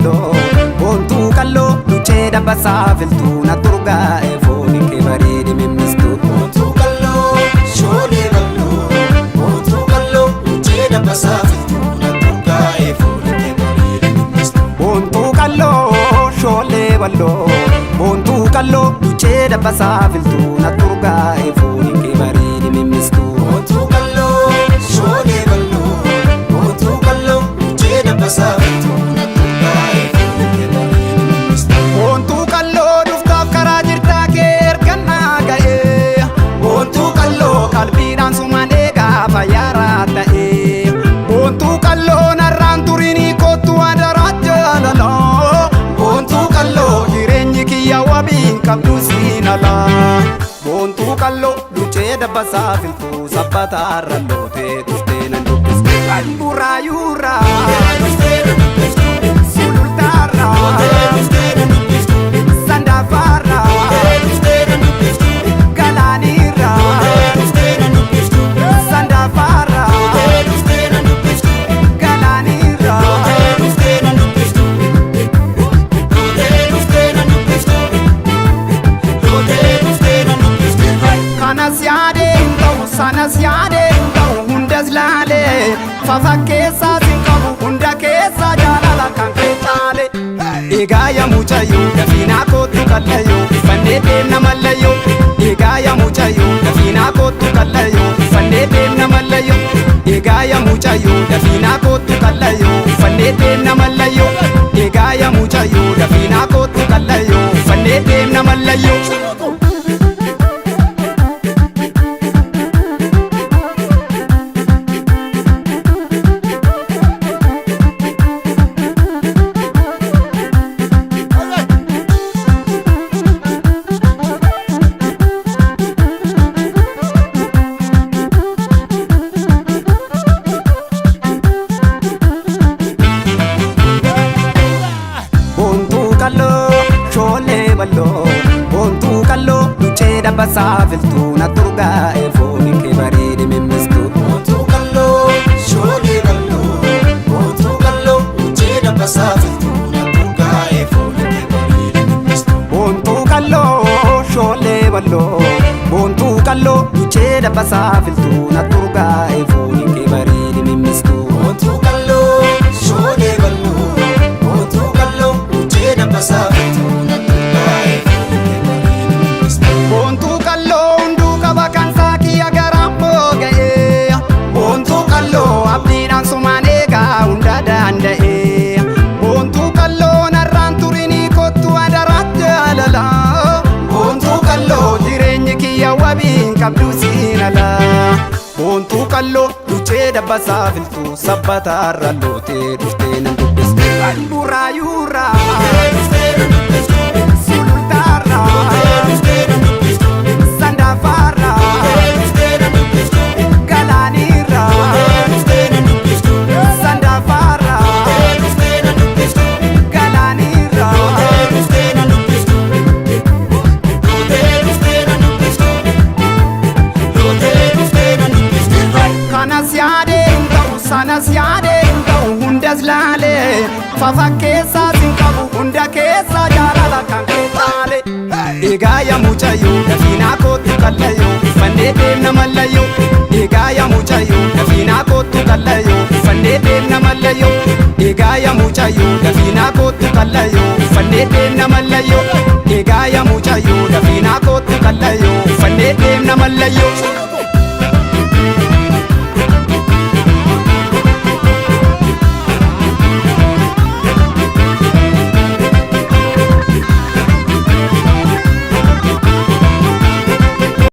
Bal'oo, boontuu qalloo, luchee dabbasaa filtuu na turgaa'e fooni kee bareede mimmistu. Boontuu qalloo shoolee bal'oo, boontuu qalloo luchee dabbasaa filtuu na turgaa'e fooni kee bareede mimmistu. Boontuu qalloo shoolee bal'oo, boontuu qalloo, luchee dabbasaa filtuu na turgaa'e fooni kee bareede mimmistu. Boontuu qalloo shoolee bal'oo, boontuu qalloo luchee dabbasaa filtuu na turgaa'e fooni kee bareede mimmistu. Boontuu qalloo, dhuftaaf karaa jirtaa kee ergannaa ga'ee. Boontuu qalloo, qalbiidhaan sumaan eegaa fayyaaraa ta'ee. Boontuu qalloo, narraan turinii kottu adaraa jaalalaa. Boontuu qalloo, jireenyi kiyya wabiin qabdu siin alaa. Boontuu qalloo, luchee dabbasaa filtuu sabbataarra lootee dhuftee nan dubbiste. Burraayuurraa sulultaarraa sandaafaarraa galaaniirraa sandaafaarraa galaaniirraa. Kanas yaadee hin ta'u, sanas yaadee hin ta'u, hundas laalee fafa keessaa sin qabu, hunda keessaa jaalala kan kee caale. Egaa yaa mucayyoo, dafiinaa kootu kallayyoo, uffannee deemna mallayyoo. Egaa yaa mucayyoo, dafiinaa kootu kallayyoo, uffannee deemna mallayyoo. Egaa yaa mucayyoo, dafiinaa kootu kallayyoo, uffannee deemna mallayyoo. Egaa yaa mucayyoo, dafiinaa kootu kallayyoo, uffannee deemna mallayyoo. Boontuu qalloo shoolee bal'oo, boontuu qalloo, luchee dabbasaa filtuu na turgaa'e fooni kee bareede mimmistu. Boontuu qalloo shoolee bal'oo, boontuu qalloo luchee dabbasaa filtuu na turgaa'e fooni kee bareede mimmistu. Boontuu qalloo shoolee bal'oo, boontuu qalloo, luchee dabbasaa filtuu na turgaa'e fooni kee bareede mimmistu. Boontuu qalloo shoolee bal'oo, boontuu qalloo luchee dabbasaa filtuu na turgaa'e fooni kee bareede mimmistu. Boontuu qalloo, hunduu qaba kan saakiyya garaan mooga'ee. Boontuu qalloo, abdiidhaan sumaan eegaa hunda danda'ee. Boontuu qalloo, narraan turinii kottu adaraa jaalalaa. Boontuu qalloo, jireenyi kiyya wabiin qabdu siin alaa. Boontuu qalloo, luchee dabbasaa filtuu sabbataarra lootee dhuftee nan dubbiste. Burraayuurraa sulultaarraa sandaafaarraa galaaniirraa sandaafaarraa galaaniirraa. Kanas yaadee hin ta'u, sanas yaadee hin ta'u, hundas laalee fafa keessaa sin qabu, hunda keessaa jaalala kan kee caale. Egaa yaa mucayyoo, dafiinaa kootu kallayyoo, uffannee deemna mallayyoo. Egaa yaa mucayyoo, dafiinaa kootu kallayyoo, uffannee deemna mallayyoo. Egaa yaa mucayyoo, dafiinaa kootu kallayyoo, uffannee deemna.